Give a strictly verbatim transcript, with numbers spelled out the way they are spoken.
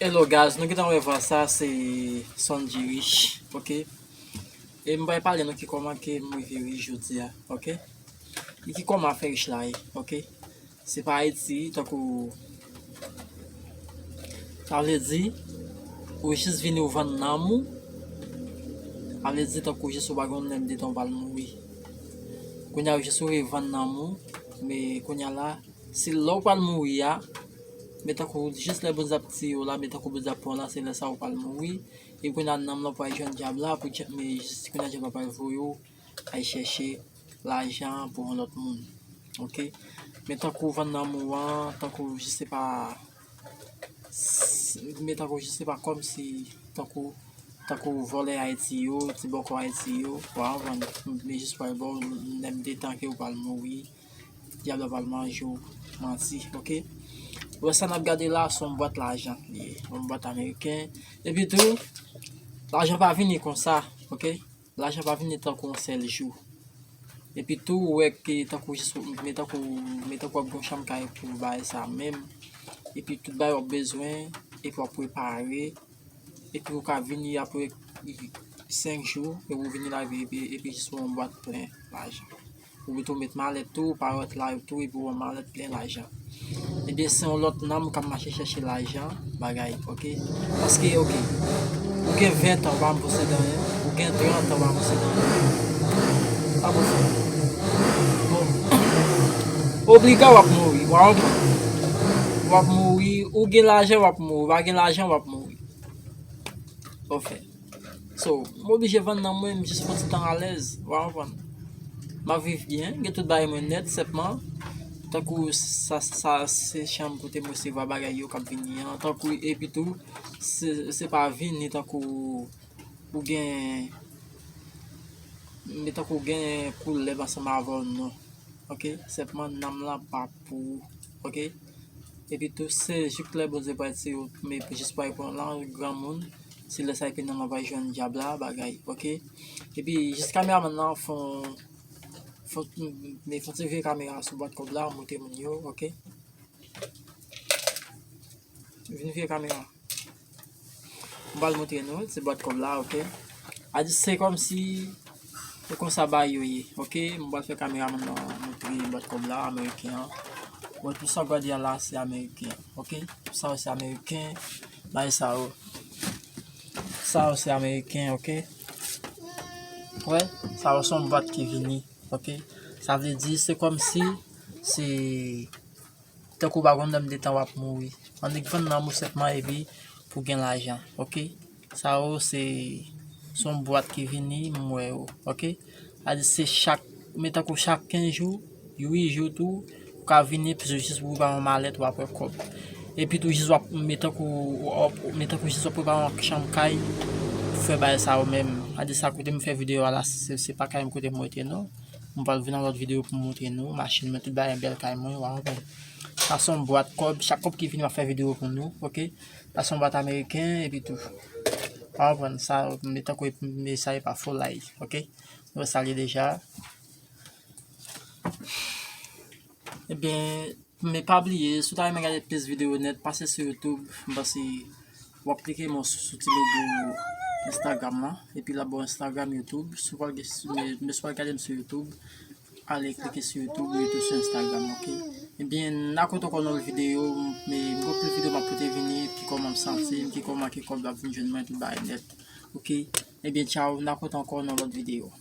Hello guys, nou gentan wè vwa sa, se Sonji Rich, ok? E m pral pale nou ki kòman ke m rive rich jodi a, ok? E ki kòman afè rich la ye, ok? Se pa Ayiti, tankou, sa vle di, ou jis vini ou vann nanm ou, sa vle di tankou jis ou pa gen yon lèm de tan ou pral mouri. Kounye a ou jis ou vann nanm ou, men kounye a la, se lè ou pral mouri a, men tankou jis lè Bondye ap tiye w la, men tankou Bondye ap pran w la, se lè sa ou pral mouri. E kounye a nanm lan pral jwenn dyab la, pou dyab, men jis kounye a dyab la pral voye w al chèche lajan pou yon lòt moun. Ok? Men tankou vann nanm ou an, tankou jis se pa, s- men tankou jis se pa kòmsi, tankou, tankou vòlè Ayiti yo, ti bòkò Ayiti yo, w a vann, men jis pral ba w lèm de tan ke ou pral mouri, dyab la pral manje w, manti, ok? Wè sa n ap gade la, se yon bwat lajan li ye, yon bwat ameriken. Epi tou, lajan pa vini konsa, ok? Lajan pa vini tankou yon sèl jou. Epi tou, ou wè ke tankou jis, men tankou, men tankou w ap gen yon chanm kay pou bagay sa menm. Epi tout bagay w ap bezwen, epi w ap prepare. Epi ou ka vini apre senk jou, epi ou vini la, epi, epi, epi jis yon bwat plen lajan. Ou tou met malèt tou, ou parèt la tou, epi ou yon malèt plen lajan. Ebyen, se yon lòt nanm k ap mache chèche lajan, bagay, ok? Paske, ok, ou gen ven tan, ou pa posede anyen. Ou gen trant tan, ou pa posede anyen. Sa pou fè. Bon. Obliga w ap mouri, w a konprann? W ap mouri, ou gen lajan, w ap mouri. Ou pa gen lajan, w ap mouri. Bon, fè. So, m oblije vann nan mwen, m jis pran ti tan alèz, w a konprann. M ap viv byen, gen tout bagay mwen nèt, sèlman, tankou sa, sa se chanm kote m resevwa bagay yo k ap vini an, tankou, epi tou, se, se pa vini tankou ou gen, men tankou gen koulèb ansanm avè w, non. Ok? Sèlman nanm lan pa pou ou, ok? Epi tou, se jouk lè Bondye pral tiye w, men jis pral pran lan granmoun, se lè sa epi nanm lan pral jwenn dyab la, bagay, ok? Epi, jis kameramann lan fon, fon, men fon ti vire kamera sou bwat kòb la, montre moun yo, ok? Vin vire kamera. M pral montre nou, se bwat kòb la, ok? A di se kòmsi, se konsa bagay yo ye, ok? M pral fè kameramann nan montre bwat kòb la, ameriken an. Bon, tout sa w gade a la, se ameriken, ok? Tout sa yo se ameriken, bagay sa yo. Tout sa yo se ameriken, ok? Wè, sa yo se yon bwat ki vini, ok? Sa vle di, se kòmsi, se tankou w pa gon lèm de tan w ap mouri. Annik vann nanm ou senpman epi pou gen lajan, ok? Sa yo se, se yon bwat ki vini, m wè yo, ok? Sa di se chak, men tankou chak kenz jou, uit jou tou, ou ka vini, epi jis pou prepare yon malèt, w ap wè kòb. Epi tou jis w ap, men tankou, w ap, men tankou jis w ap prepare yon chanm kay, pou fè bagay sa yo menm. Sa di sa kote m fè videyo a la, se, se pa kay m kote m rete non. M pral vin nan lòt videyo pou m montre nou machin mwen, tout bagay bèl kay mwen, w a konprann. Sa se yon bwat kòb, chak kòb ki vini m ap fè videyo pou nou, ok? Sa se yon bwat ameriken, epi tou. W a konprann sa, men tankou, men sa e pa fo lay, ok? Nou wè sa li deja. Ebyen, men pa bliye, si w ta renmen gade plis videyo nèt, pase sou YouTube, m panse w ap klike men sou, sou ti logo Instagram lan, epi l ap ba w Instagram, YouTube. Si w pral gen, men, men si w pral gade m sou YouTube, ale klike sou YouTube, YouTube sou Instagram, ok? Ebyen, n a kontan ankò nan lòt videyo, men m gen plis videyo m ap pote vini, ki kòman m santi m, ki kòman ke kòb la ap vin jwenn mwen, tout bagay nèt, ok? Ebyen, tchaw, n a kontan ankò nan lòt videyo.